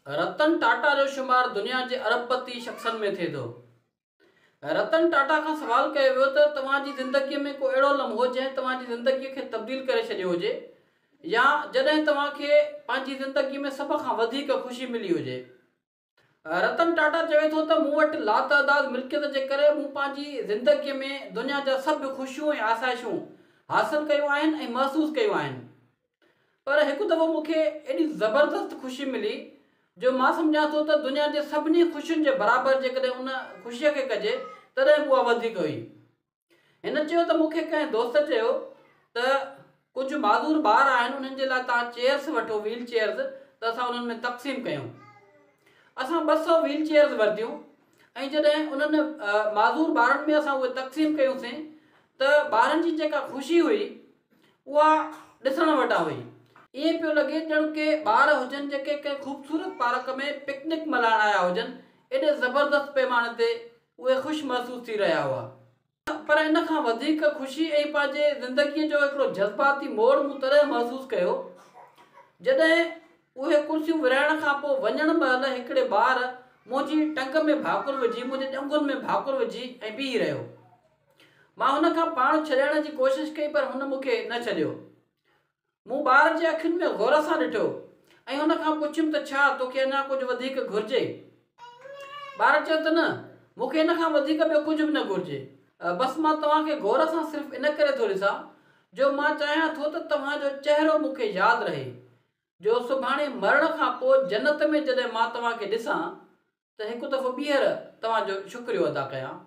رتن ٽاٽا جو شمار دنيا جي ارب پتي شخصن ۾ ٿئي ٿو. رتن ٽاٽا کان سوال ڪيو ويو ته توهان جي زندگيء ۾ ڪو اهڙو لمحو جنهن توهان جي زندگيء کي تبديل ڪري ڇڏيو هجي يا جڏهن توهان کي پنهنجي زندگيء ۾ سڀ کان وڌيڪ خوشي ملي هجي. رتن ٽاٽا چوي ٿو ته مون وٽ لاتعداد ملڪيت جي ڪري مون پنهنجي زندگيء ۾ دنيا جا سڀ خوشيون ۽ آسائشون حاصل ڪيون آهن ۽ محسوس ڪيون آهن پر هڪ دفعو مون کي ايڏي زبردست خوشي ملي جو مان سمجهان ٿو ته دنيا جي سڀني خوشين جي برابر جيڪڏهن ان خوشيء کي ڪجي تڏهن به اها وڌيڪ هئي. هن چيو ته مون کي ڪنهن دوست چيو ته ڪجهه معذور ٻار آهن انهن جي لاء توهان چيئرس وٺو ويل چيئرز ته اسان انهن ۾ تقسيم ڪيون. اسان 200 ويل چيئرز ورتيون ۽ جڏهن انهن معذور ٻارن ۾ اسان اهي تقسيم ڪيون سين ته ٻارن جي جيڪا خوشي هئي اها ڏسڻ وٽان هئي. ائين پيو لڳي ڄڻ ڪي ٻار هجن جيڪي ڪنهن خوبصورت پارڪ ۾ پڪنڪ ملهائڻ آيا هجن ايڏي زبردست پيماني تي اهي خوش محسوس ٿي رهيا هئا. پر ان کان وڌيڪ خوشي ۽ پنهنجي زندگيء جو هڪڙو جذباتي موڙ مون تڏهن محسوس ڪيو، جڏهن اهي ڪرسيون ورهائڻ کان پوء وڃڻ مهل هڪڙي ٻار منهنجي ٽنگ ۾ ڀاڪر وجهي منهنجي ڄنگهن ۾ ڀاڪر وجهي ۽ بيهي رهيو. مان هن کان پاڻ ڇڏائڻ جي ڪوشش ڪئي پر هن مون کي نه ڇڏيو. مون ٻار جي اکين ۾ غور سان ڏٺو ۽ هن کان پڇيم ته ڇا توکي اڃا ڪجهه وڌيڪ گهرجي؟ ٻار چيو ته نه، مون کي ان کان وڌيڪ ٻيو ڪجهه به نه گهرجي. بس مان توهان کي غور سان صرف ان ڪري ٿو ڏسان جو مان چاهيان ٿو ته توهان جو چهرو مون کي ياد رهي، جو سڀاڻي مرڻ کان پوء جنت ۾ جڏهن مان توهان کي ڏسان ته هڪ دفعو ٻيهر توهان جو شڪريو ادا ڪيان.